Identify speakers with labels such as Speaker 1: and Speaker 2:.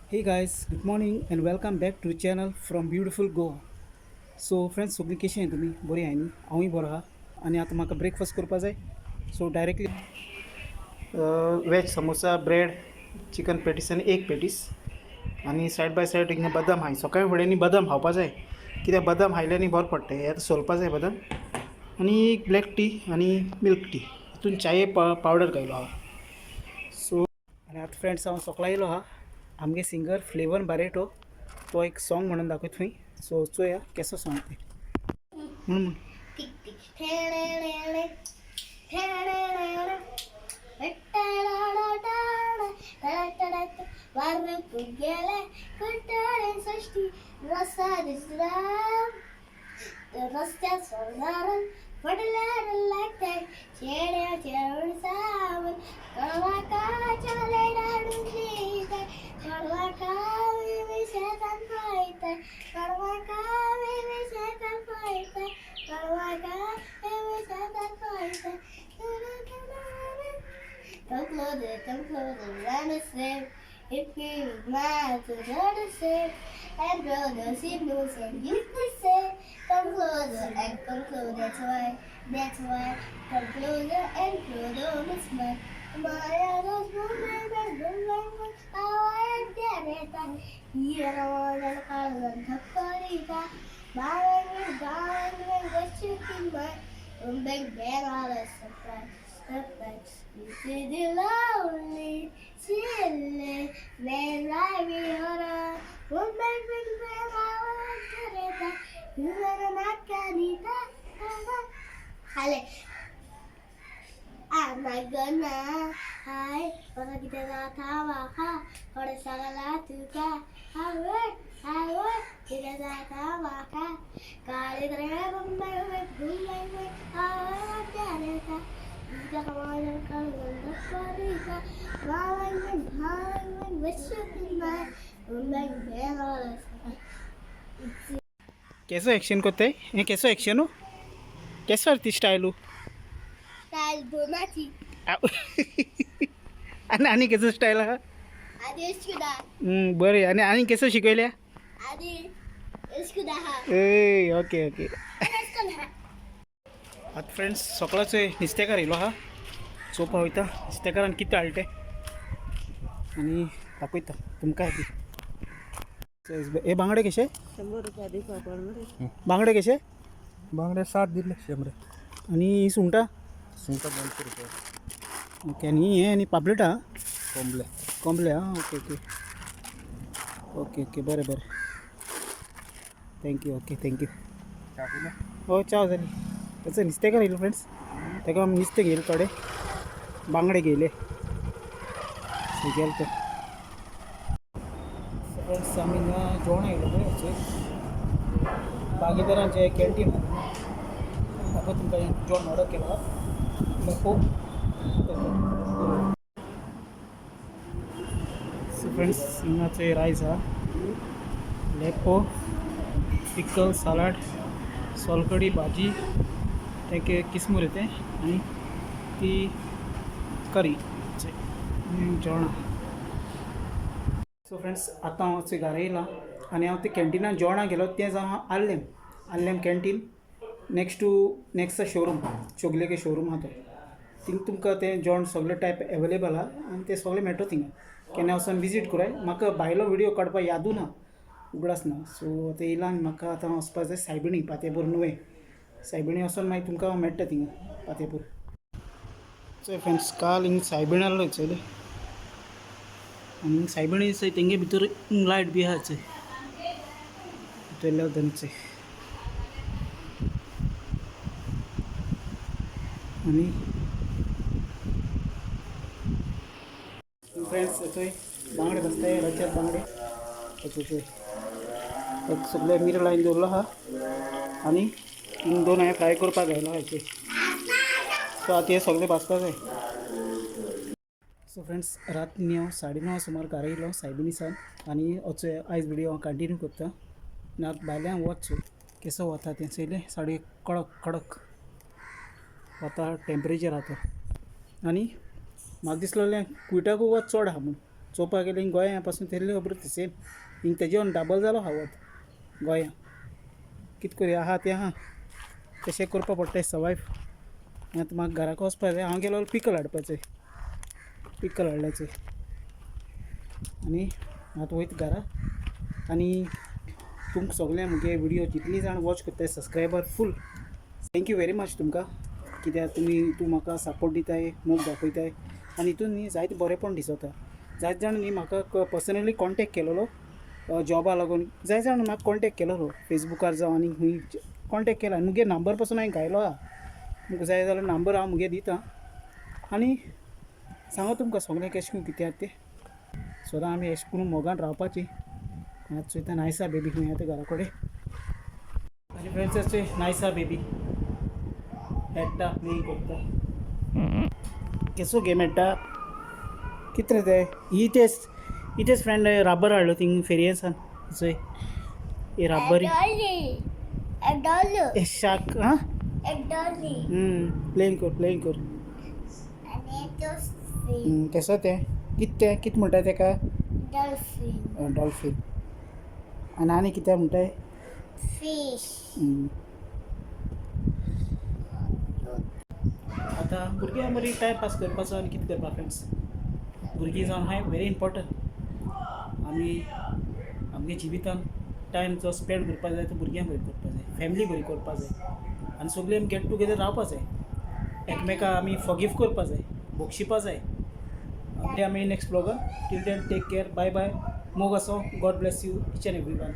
Speaker 1: Hey guys, good morning and welcome back to channel from beautiful Goa. So friends, सगळीं कशी आहाय तुमी? बरी आहाय न्ही? हांवूय बरो आहा आनी आतां म्हाका ब्रेकफास्ट करपा जाय. So directly veg samosa, bread, chicken patties आनी एग पॅटीस आनी सायड बाय सायड हिंगा बदाम आहाय. सकाळी फुडें न्ही बदाम खावपा जाय, कित्याक बदाम खायले न्ही बरें पडटा. हें आतां सोलपा जाय बदाम आनी एक ब्लॅक टी आनी मिल्क टी. हितून चाये पावडर घायलो आहा. सो आनी आतां फ्रेंड्स, हांव सोकळा येयलो आहा. आमगे सिंगर फ्लेवन बारेटो, तो एक सॉंग म्हणून दाखयता थंय. सो चोया केसो सॉंग तें म्हणून म्हण.
Speaker 2: टिक टिक ठेणे ठेणे वारू गेले कंटाळे षष्टी रस्ता दिसला रस्त्यात सोनार पडल्यार लागते चेड्या चेड सावन कळवा का चाले डाडून लिहिते कळवा का मी शेतात पाहते कळवा का मी शेतात पाहते कळवा का मी शेतात पाहते. Come closer, come closer, run the same. If you mine to run the same. And brother, she knows and you the same. Come closer and come closer, that's why, that's why. Come closer and closer, Miss Man. Maya those women and women, how I am there. Here I want to call them the Parita. Bang, bang, what you can buy. Bang, bang, all the surprise. Surprise. You the lonely, chilly, man, I be on a one bang, bang, bang, I want to you not Hale. I'm not gonna hide, but I get that ha, for the sagala to ka, I work, get that ha, got it,
Speaker 1: केसो action करताय हें? केसो action हो? केसो ती स्टायलू?
Speaker 2: Style दोनाची.
Speaker 1: आनी आनी केसो स्टायल आहा?
Speaker 2: आधी इश्कुदा.
Speaker 1: बरें, आनी आनी केसो शिकयल्या?
Speaker 2: आधी इश्कुदा हा.
Speaker 1: ए, ओके ओके.
Speaker 2: हा.
Speaker 1: आतां फ्रेंड्स, सकाळचो नुस्तेकार येयलो आहा. चोवपा वयता नुस्तेकारान कितें हाडलें तें आनी दाखयता तुमकां बी. हे बांगडे कशे?
Speaker 3: 100 रुपया दिवपा पडले.
Speaker 1: बांगडे कशे?
Speaker 4: बांगडे 60 दिले 100.
Speaker 1: आनी ही सुंगटां?
Speaker 4: सुंगटां 200 रुपया.
Speaker 1: ओके, आनी हे आनी पापलेटां?
Speaker 4: कोंबले.
Speaker 1: कोंबले आं. ओके ओके ओके ओके, बरें बरें, thank you. Okay, thank you.
Speaker 4: च्या पिले?
Speaker 1: हो, च्या जाली. तेचो नुस्तेकार येयलो फ्रेंड्स, ताका आमी नुस्तें घेयलें, थोडे बांगडे घेयले. सो गेले ते. फ्रेंड्स, आमी हिंगा जेवण आयलो पळय हाचेर भागीदारांचें कॅन्टीन. दाखय तुमकां जेवण ऑर्डर केलां. लेपो. सो फ्रेंड्स, हिंगाचे रायस आहा, लेपो, पिकल, सलाड, सोलकडी, भाजी, तेके किसमूर तें आनी ती करी जेवणां. सो फ्रेंड्स, आतां हांव अशें घरा येयलां आनी हांव ते कॅन्टिनान जेवणाक गेलो तें जावन आहा आल्लेम, आल्लेम canteen, next to Nexa showroom, चोगलेके showroom आहा तो. थिंग तुमकां तें जेवण सगळे टायप एवेलेबल आहा आनी तें सगळें मेळटा थिंगा. केन्ना वचोन विजीट कराय. म्हाका भायलो विडियो काडपाक यादू ना, उगडास ना. सो आतां येयलां आनी म्हाका आतां वचपा जाय सायबिणी, पातेपूर नुवें सायबिणी वचोन मागीर तुमकां हांव मेळटा थिंगा पातेपूर. चोय फ्रेंड्स, काल हिंग सायबीण आहलो चोयलें आनी सायबिणी चोय, तेंगे भितर लायट बी आहा चोय, भितरल्या धनचे. आनी फ्रेंड्स, चोय बांगडे बसताय, रच्यात बांगडे. चोय, एक सगळे मिर लायन दवरलो आहा आनी हिंग दोन हांवें फ्राय करपाक घायलो हाचेर. सो आतां हे सगळे भाजपा जाय. सो फ्रेंड्स, रात न्ही हांव 9:30 सुमार घरा येयलो सायबिणी सावन आनी वचो आयज विडियो हांव कंटिन्यू करता. आनी आतां भायल्यान वच केसो वता तें चोयलें, साडे कडक कडक वता टेम्परेचर आतां. आनी म्हाका दिसलेलें कुयटाकू वत चड आहा म्हूण. चोवपाक गेल्यार गोंया पासून तेल्ले खबर सेम हिंग तेजे डबल जालो आहा वत गोंया. कितें करुया, आहा तें आहा, तशें करपा पडटा सर्वायव. आतां म्हाका घराक वचपा जाय. हांव गेलो पिकल हाडपाचें, पिकल हाडल्याचें आनी आतां वयता घरा. आनी तुमकां सगळ्यांक मुगे विडियो जितली जाण वॉच करताय, subscriber full, thank you very much तुमकां, कित्याक तुमी तूं म्हाका सपोर्ट दिताय, मोग दाखयताय आनी हितून न्ही जायते बरेंपण दिसता. जायते जाण न्ही म्हाका पर्सनली कॉन्टेक्ट केलेलो जॉबा लागून, जायते जाण म्हाका कॉन्टेक्ट केलेलो फेसबुकार जावं आनी खंय कॉन्टेक्ट केला आनी मुगे नंबर पासून हांवें घायलो आहा. तुमकां जाय जाल्यार नंबर हांव मुगे दिता आनी सांगो तुमकां सगळें कशें करून कितें आहा तें. सदां आमी अशें करून मोगान रावपाची. आतां चोयता नायसा बेबी खंय आहा तें घरा कडेन. आनी फ्रेंड्स चोय नायसा बेबी खेळटा, प्लेइंग करता. केसो गेम खेळटा कितें रे तें. ही तेच ही तेच फ्रेंड राबर हाडलो थिंग फेरयेसान. चोय ही राबरी.
Speaker 2: A dolly. A dolly.
Speaker 1: A shark. आं,
Speaker 2: A dolly.
Speaker 1: Playing कर, प्लेइंग कर.
Speaker 2: And a dolphin.
Speaker 1: केसो तें, कितें तें, कितें म्हणटा तेका?
Speaker 2: Dolphin.
Speaker 1: डॉल्फीन. आनी आनी कितें म्हणटाय?
Speaker 2: Fish.
Speaker 1: आतां भुरग्यां बरी टायम पास करपाचो आनी कितें करपा फ्रेंड्स. भुरगीं जावन हांवें व्हेरी इम्पोर्टंट. आमी आमगे जिवितान टायम जो स्पेंड करपा जाय तो भुरग्यां बरी करपा जाय, फॅमिली बरी करपा जाय आनी सगळीं आमी गेट टुगेदर रावपा जाय, एकमेका आमी फॉरगीव करपा जाय, बक्षिपा जाय. ते आमी next ब्लॉगान. Till then take care, bye bye. मोग असो. God bless you each and every one.